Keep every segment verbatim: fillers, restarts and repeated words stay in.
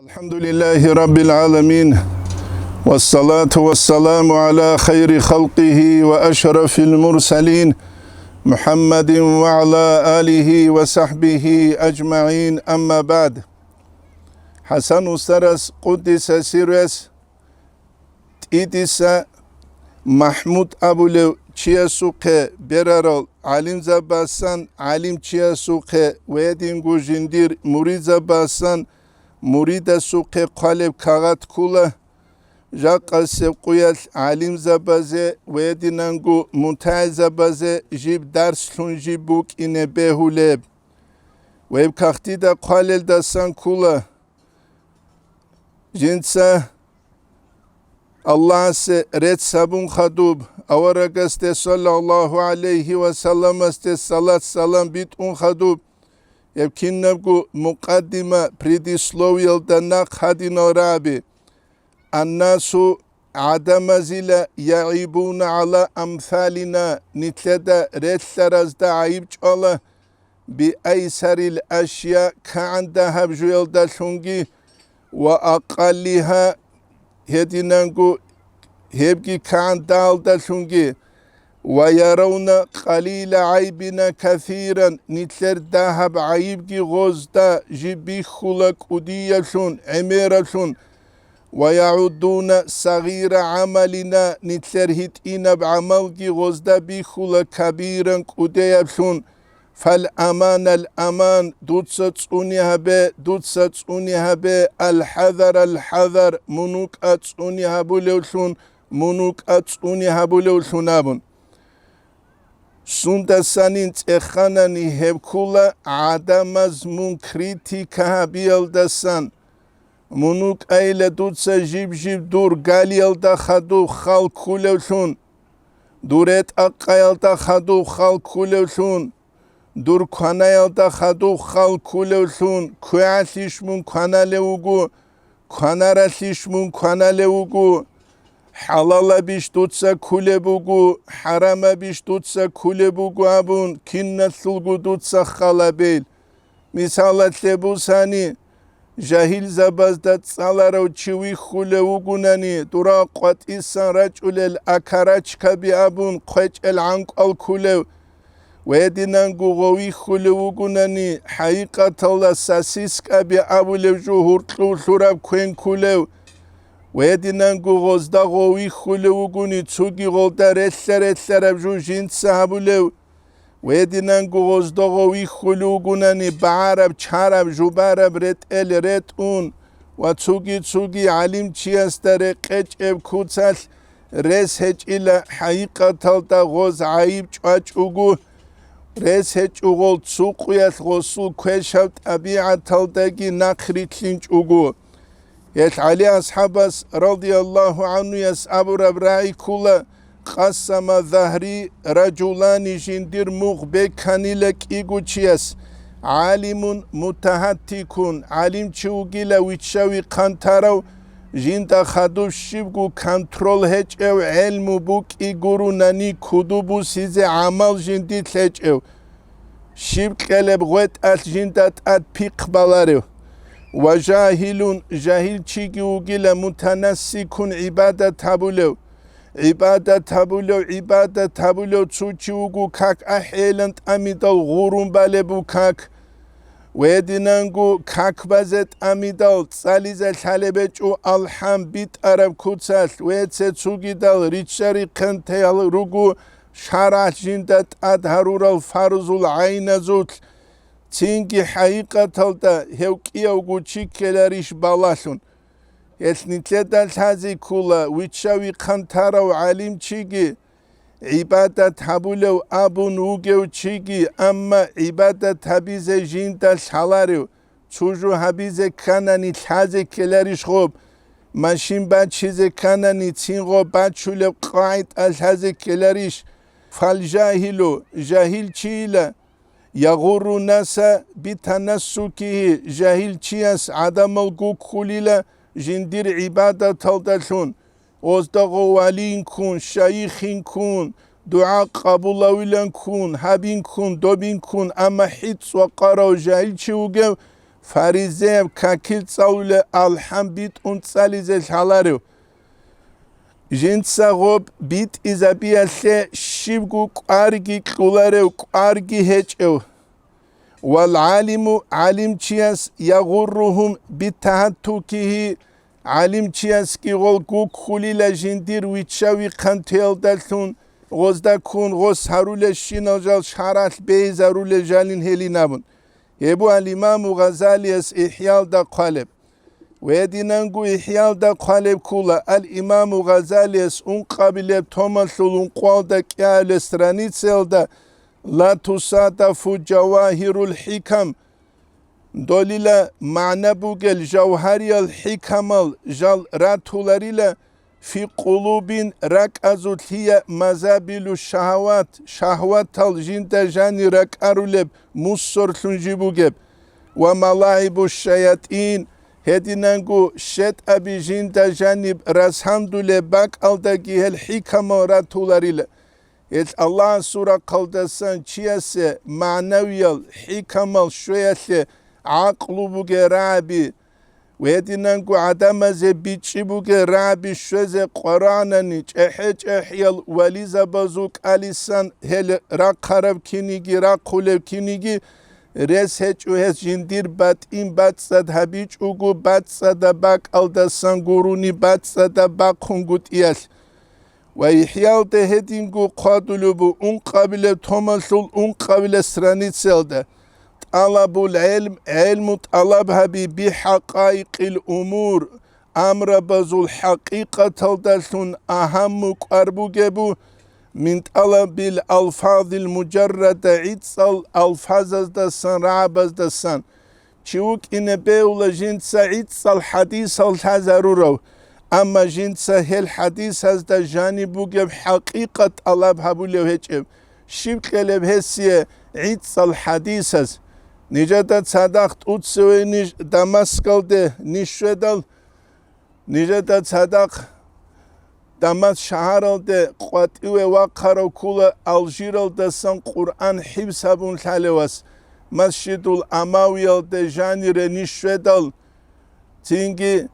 الحمد لله رب العالمين، والصلاة والسلام على خير خلقه وأشرف المرسلين محمد وعلى آله وصحبه أجمعين، أما بعد. ХӀасан устарас, къуддиса сирругьу, ТӀитӀиса МахӀмуд абулев чиясухъе берарал гӀалимзабасан, гӀалимчиясухъе ва гьединго жиндир муридзабасан, муридасухъе хъвалеб кагъат ккола. Жакъасеб къуялъ гӀалимзабазе ва гьединанго мутагӀилзабазе жиб дарслъун жиб букӀине бегьулеб. Ва гьеб кагътида хъвалелдасан ккола. Жинца Аллагьасе рецц гьабун хадуб, аварагасде саллаллагьу гӀалайгьи ва салламасде салат-салам битӀун хадуб, гьеб кинабго мукъаддима, предисловиялда нахъ гьадинал рагӀаби: «Аннасу», гӀадамазила, «ягӀибуна гӀала амсалина», нилъеда релълъаразда гӀайиб чӀвала, «биайсарил ашя», кагӀан дагьаб жуялдалъунги, «ва акъаллиха», гьединанго гьебги кагӀан дагьалдалъунги, «ва яравна къалила гӀайбина касиран», нилъер дагьаб гӀайибги гъозда жиб бихьула кӀудияблъун, гӀемераблъун, «ва ягӀуддуна сагъира гӀамалина», нилъер гьитӀинаб гӀамалги гъозда бихьула кабиран, кӀудеяблъун. «Фал аман, ал аман», дуца цӀуни гьабе, дуца цӀуни гьабе, «ал хӀазар, ал хӀазар», мун вукӀа цӀуни гьабулевлъун, мун вукӀа цӀуни гьабулевлъун абун. Сундасанин цӀеханани гьеб ккула гӀадамаз мун критика гьабиялдасан. Мун вукӀайила дуца жиб-жиб дур галиялда хадуб хал ккулевлъун, дур ретӀа-къаялда хадуб хал ккулевлъун, дур кванаялда хадуб хал ккулевлъун, квегӀалъищ мун кваналев вуго, кванаралъищ мун кваналев вуго, хӀалалабищ дуца ккулеб буго, хӀарамабищ дуца ккулеб буго абун, киналъулго дуца хал гьабейил. Мисалалъе бусани, жагьилзабазда цӀаларав чи вихьулев вугунани, дура къватӀисан рачӀулел акарачкаби абун хъвечӀел гӀанкӀал ккулев, ва гьединанго гъов вихьулев вугунани, хӀакъикъаталда сосискаби абулев жо гьуркьув лъураб квен ккулев, ва гьединанго гъозда гъов вихьулев вугони, цуги гъолда релълъа-релълъараб жо жинца гьабулев, ва гьединанго гъозда гъов вихьулев вугунани, багӀараб-чараб, жубараб ретӀел ретӀун ва цуги-цуги гӀалимчиясда рекъечӀеб куцалъ рес гьечӀила, хӀакъикъаталда гъоз гӀайиб чӀвачӀого, рес гьечӀо гъол цукъуялъ гъосул квешаб тӀабигӀаталдаги нахърилълъинчӀого. Гьелъ ГӀали асхӀабас, радияллагьу гӀанхуяс, абураб рагӀи ккула: «Къасама загьри ражулани», жиндир мугъ беканила кӀиго чияс: гӀалимун мутагьаттикун, гӀалимчи вугила виччави хъантарав, жинда хадуб щибго контрол гьечӀев, гӀелму букӀи гурунани куду бусизе гӀамал жиндилъ гьечӀев, щиб кьелеб гъветӀалъ жинда тӀад пихъ баларев. Ва жагьилун, жагьилчиги вугила мутанассикун гӀибадат гьабулев, гӀибадат гьабулев, гӀибадат гьабулев цо чи вуго как ахӀейилан тӀамидал гъурун балеб бу как. Ва гьединанго как базе тӀамидал цӀализе лъалеб гьечӀо алхӀам битӀараб куцалъ, ва гьеце цугидал риччари хъантаял руго шаргӀалъ жинда тӀад гьарурал фарзул гӀайназулъ, цинги хӀакъикъаталда гьев кӀиявго чи ккеларищ балалъун. Гьелъ нилъеда лъазе ккола виччави хъантарав гӀалимчиги, гӀибадат гьабулев абун вугев чиги, амма гӀибадат гьабизе жинда лъаларев, цо жо гьабизе кканани лъазе ккеларищ гъоб, машин бачизе кканани цин гъоб бачулеб къагӀида лъазе ккеларищ? Фал жагьилу, жагьилчийила, ягъурру наса битанассукихи, жагьилчияс гӀадамал гуккулила жиндир гӀибадаталдалъун, оздаго валинккун, шайихинккун, дугӀа къабулавиланккун, гьабинккун, добинккун, амма хӀицӀ вакъарав жагьилчи вугев, фаризаяб какил цӀалулел алхӀам битӀун цӀализе лъаларев. Жинца гъоб битӀизабиялъе щибго кӀварги кьоларев, кӀварги гьечӀев. Вал гӀалиму, гӀалимчияс, ягъурругьум битагьаттукигьи, гӀалимчиясги гъол гуккулила жиндир вичча-вихъантеялдалъун, гъозда ккун гъос гьарулелщинал жал шаргӀалъ бегьизарулел жалин гьелин абун. Гьеб буго ал-Имаму Гъазалияс ИхӀялда хъвалеб. Гьединанго ИхӀялда хъвалеб ккола ал-Имаму Гъазалияс ункъабилеб томалъул ункъоялда кӀиабилеб страницаялда: «Ла тусадафу жавагьирул хӀикам», долила магӀна бугел жавгьариял хӀикамал жал ратуларила, «фи къулубин», ракӀазулъ, «гьия мазабилу шагьават», шагьватал жинда жанир ракӀарулеб мусорлъун жиб бугеб, «ва малагӀибу шаятӀин», гьединанго щетӀаби жинда жаниб расандулеб бакӀалдаги гьел хӀикамал ратуларила. Гьел Аллагьасул рахъалдасан чиясе магӀнавиял хӀикамал щвеялъе гӀакълу бугел рагӀаби, гьединанго гӀадамазе бичӀчӀи бугел рагӀаби щвезе къварагӀанани, чӀехӀе-чӀехӀиял вализабазул кӀалисан гьел рахъараб киниги рахъулеб киниги рес гьечӀо, гьес жиндир батӀин бацӀцӀад гьабичӀого, бацӀцӀадаб бакӀалдасан гурони бацӀцӀадаб бахъунгутӀиялъ. Ва ИхӀялда гьединго хъвалеб буго ункъабилеб томалъул ункъабилеб страницаялда: «ТӀалабул гӀелм», гӀелму тӀалаб гьаби, «бихӀакъаикъил умур», амрабазул хӀакъикъаталдалъун агьамму кӀвар бугеб бу, «мин тӀалабил алфазил мужаррада», гӀицӀал алфазаздасан, рагӀабаздасан. Чи вукӀине бегьула жинца гӀицӀал хӀадисал лъазарурав, амма жинца гьел хӀадисазда жаниб бугеб хӀакъикъат тӀалаб гьабулев гьечӀеб. Щиб кьелеб гьесие гӀицӀал хӀадисаз? Нижеда цадахъ тӀуцеве ниж Дамаскалде ниж щведал, нижеда цадахъ Дамаск шагьаралде къватӀиве вахъарав ккола Алжиралдасан Къуръан хӀифз гьабун лъалев вас, Масжидул Амавиялде жанире ниж щведал, цинги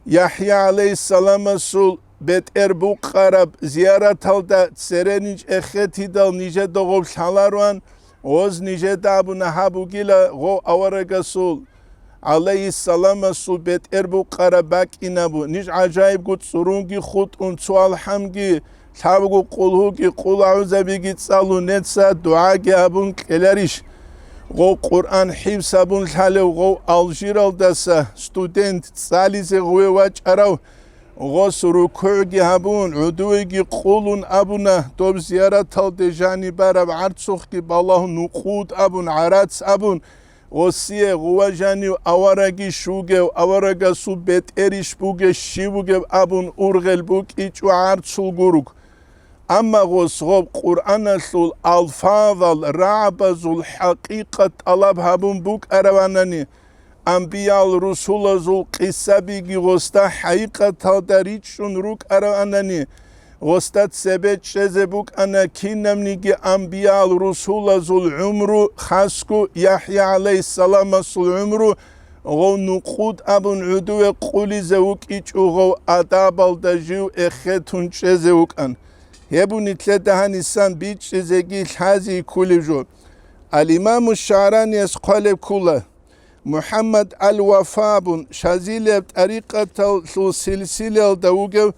ЯхӀя гӀалайгьиссаламасул бетӀер букъараб зияраталда цере ниж эхетидал, нижеда гъоб лъалароан, гъоз нижеда абуна гьаб бугила гъов аварагасул гӀалайгьиссаламасул бетӀер букъараб бакӀинабу. Ниж гӀажаибго цӀурунги хутӀун, цо алхӀамги, лъабго къулгьуги, къул агӀузабиги цӀалун, неца дугӀаги гьабун кьеларищ? Гъов Къуръан хӀифз гьабун лъалев гъов Алжиралдаса студент цӀализе гъуве вачӀарав, гъос рукугӀги гьабун, гӀодовеги къулун абуна, доб зияраталде жаниб бараб гӀарцухъги балагьун, нукъуд абун, гӀарац абун, гъосие гъува жанив аварагищ вугев, аварагасул бетӀерищ бугев, щив вугев абун ургъел букӀичӀо гӀарцул гуруг. Амма гъос гъоб Къуръаналъул алфавал, рагӀабазул хӀакъикъат тӀалаб гьабун букӀараванани, амбиял-русулазул къисабиги гъосда хӀакъикъаталда ричӀчӀун рукӀараванани, гъосда цебе чӀезе букӀана кинабниги амбиял-русулазул гӀумру, хасго ЯхӀя гӀалайгьиссаламасул гӀумру, гъов нукъуд абун гӀодове къулизе вукӀичӀо гъов адабалда жив эхетун чӀезе вукӀан. Гьеб нилъеда гьанисан бичӀчӀизеги лъази кколеб жо. Ал-Имаму ШагӀраниялъ хъвалеб ккола, МухӀаммад ал-Вафа абун, Шазилияб тӀарикъаталъул силсилаялда вугев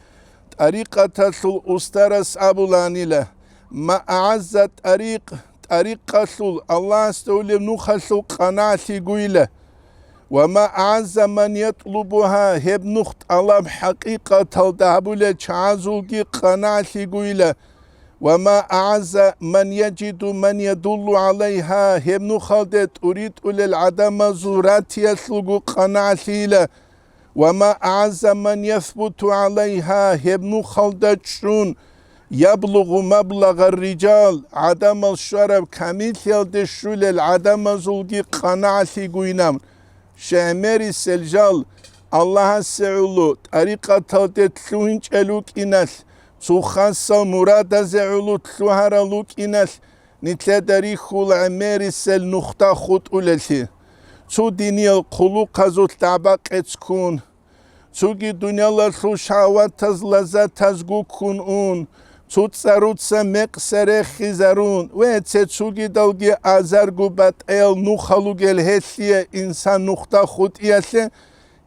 тӀарикъаталъул устарас абулаанила: «Ма агӀазза тӀарикъ», тӀарикъалъул, Аллагьасда вулеб нухалъул къанагӀалъи гуйила. «Ва ма агӀазза ман ятлубугьа», гьеб нух тӀалаб хӀакъикъаталда гьабулел чагӀазулги къанагӀалъи гуйила. «Ва ма агӀазза ман яжиду ман ядуллу гӀалайгьа», гьеб нухалде тӀуритӀулел гӀадамазул ратиялъулго къанагӀалъийила. «Ва ма агӀазза ман ясбуту гӀалайгьа», гьеб нухалда чӀун, «яблугъу маблагъар-риджал», гӀадамал щвараб камиллъиялде щулел гӀадамазулги къанагӀалъи гуйинаб. ШигӀмерисел жал Аллагьасе гӀоло тӀарикъаталде лъугьинчӀел рукӀиналъ, цо хасал мурадазе гӀоло лъугьарал рукӀиналъ, нилъеда рихьула гӀемерисел нухда хутӀулеллъи. цо диниял хъулухъазулъ дагӀба-къец ккун, цоги дуниялалъул шагьватаз, лаззатаз гуккун ун, цо цӀаруца мекъса рехизарун, ва цо-цогидалги азарго батӀаял нухал ругел гьелъие инсан нухда хутӀиялъе,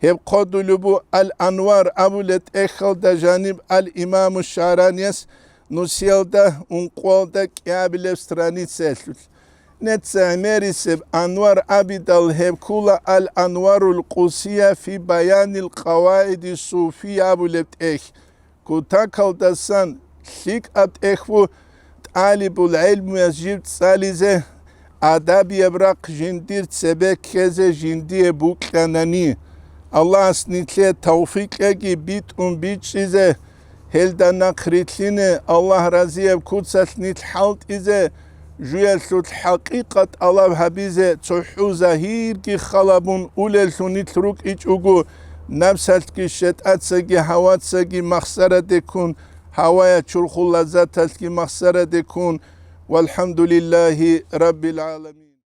гьеб хъодулеб бу Ал-Анвар абулеб тӀехьалда жаниб Ал-Имаму ШагӀранияс нусиялда ункъоялда кӀиабилеб страницаялъулъ. Нецц гӀемерисеб Анвар абидал гьеб ккола Ал-Анварул Къусия фи баянил къавагӀиди суфия абулеб тӀехь. Кутакалдасан лъикӀаб тӀехь ву тӀалибул гӀелмуяз жиб цӀализе, адабияб рахъ жиндир цебе ккезе жиндие букьанани. Аллагьас нилъее тавфикъ кьеги битӀун бичӀчӀизе, гьелда нахърилълъине, Аллагь разияб куцалъ нилъ хӀалтӀизе, жуялъул хӀакъикъат тӀалаб гьабизе, цохӀо загьирги халабун улеллъун нилъ рукӀичӀого, напсалъги, щетӀацаги, гьавацаги махсараде ккун, гьавая чурхул лаззаталъги махсараде ккун. ВалхӀамдулиллагьи раббил гӀаламин.